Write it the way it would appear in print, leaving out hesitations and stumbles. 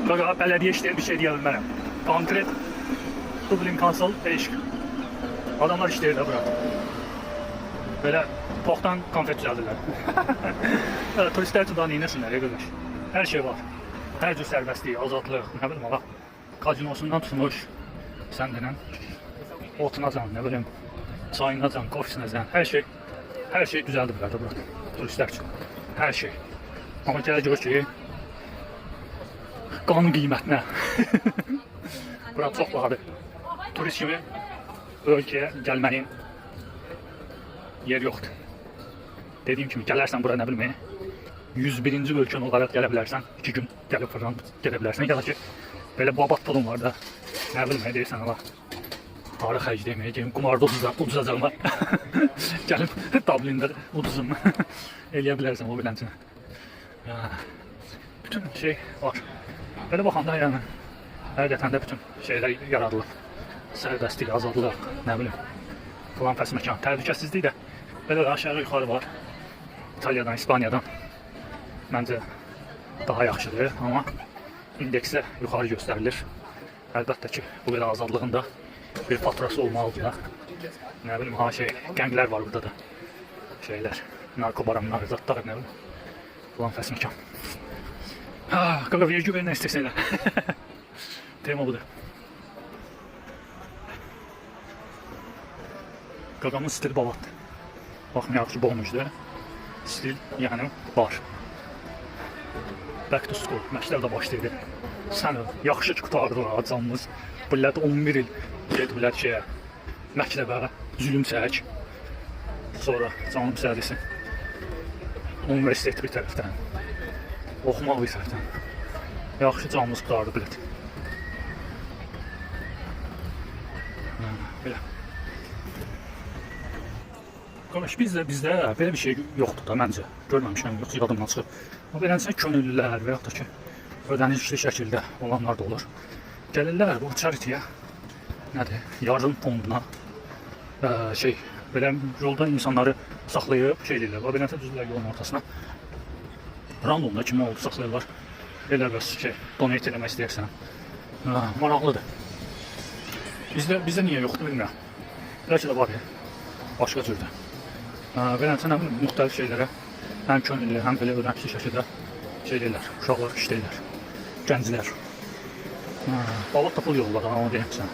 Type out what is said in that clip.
Qaqa, bələdiyyə işləyən bir şey deyə bilmərəm. Konkret Dublin Council değişik. Adamlar işləyir də bura. Belə poxdan konfet düzəldirlər. Turistlər üçün daha neynəsinlər ya qardaş? Hər şey var. Hər cür sərbəstlik, azadlıq, nə bilim ala. Kazinosundan tutmuş, sən denən otunacan, nə bilim, çayınacan, kofisinəcən, hər şey, hər şey düzəldiblər də bura. Turistlər üçün. Hər şey. Amma gələ gör ki, qan qiymətinə. Bura çox bahadır. Turist kimi ölkəyə gəlməyin yer yoxdur. Dediyim kimi gələrsən bura nə bilim, 101-ci ölkən olaraq gələ bilərsən. 2 gün gəlib fırlan gedə bilərsən. Ya da ki, belə babat pulun var da, nə bilim, deyirsən ala. Hara xərcləyəm, gedim qumarda uduzacağım. Gəlib Dublində uduzum. Eləyə bilərsən o beləncə. Bütün şey var. Belə baxanda yəni həqiqətən də bütün şeylər yaradılıb. Sərbəstlik, azadlıq, nə bilim, filan fəs məkan. Təhlükəsizlik də belə də aşağı yuxarı var. İtaliyadan, İspaniyadan məncə daha yaxşıdır, amma indeksdə yuxarı göstərilir. Əlbəttə ki, bu belə azadlığın da bir faturası olmalıdır da. Nə bilim, ha şey, gənglər var burada da. Şeylər, narkobaronlar, zatlar, nə bilim. Filan fəs məkan. Ha, qaqa vergi ver nə istəsən elə. Tema budur. Qaqamın stili babatdır. Baxın, yaxşı bomujdur. Stil, yəni var. Back to school, məktəb də başlaydı. Sən yaxşı ki qurtardı ha canımız. Millət 11 il gediblər şeyə, məktəbə, zülüm çək. Sonra canım sağ desin. Universitet bir tərəfdən, oxumaq bir tərəfdən. Yaxşı canımız qurtardı bilet. Belə. Qardaş, bizdə belə bir şey yoxdur da məncə. Görməmişəm, yoxsa yadımdan çıxıb. Amma beləncə könüllülər və yaxud da ki, ödənişli şəkildə olanlar da olur. Gəlirlər bu charity-yə, nədir, yardım fonduna, şey, belə yolda insanları saxlayıb şey eləyirlər. Bax, beləncə düzürlər yolun ortasına. Randomda kim oldu saxlayırlar. Elə bəs şey, donate eləmək istəyirsən. Maraqlıdır. Bizdə niyə yoxdur bilmirəm. Bəlkə də var ya. Başqa cürdür. Beləncə nə bilim, müxtəlif şeylərə həm könüllü, həm belə ödənişli şəkildə şey eləyirlər. Uşaqlar işləyirlər. Gənclər. Babat da pul yollar, onu deyim sənə.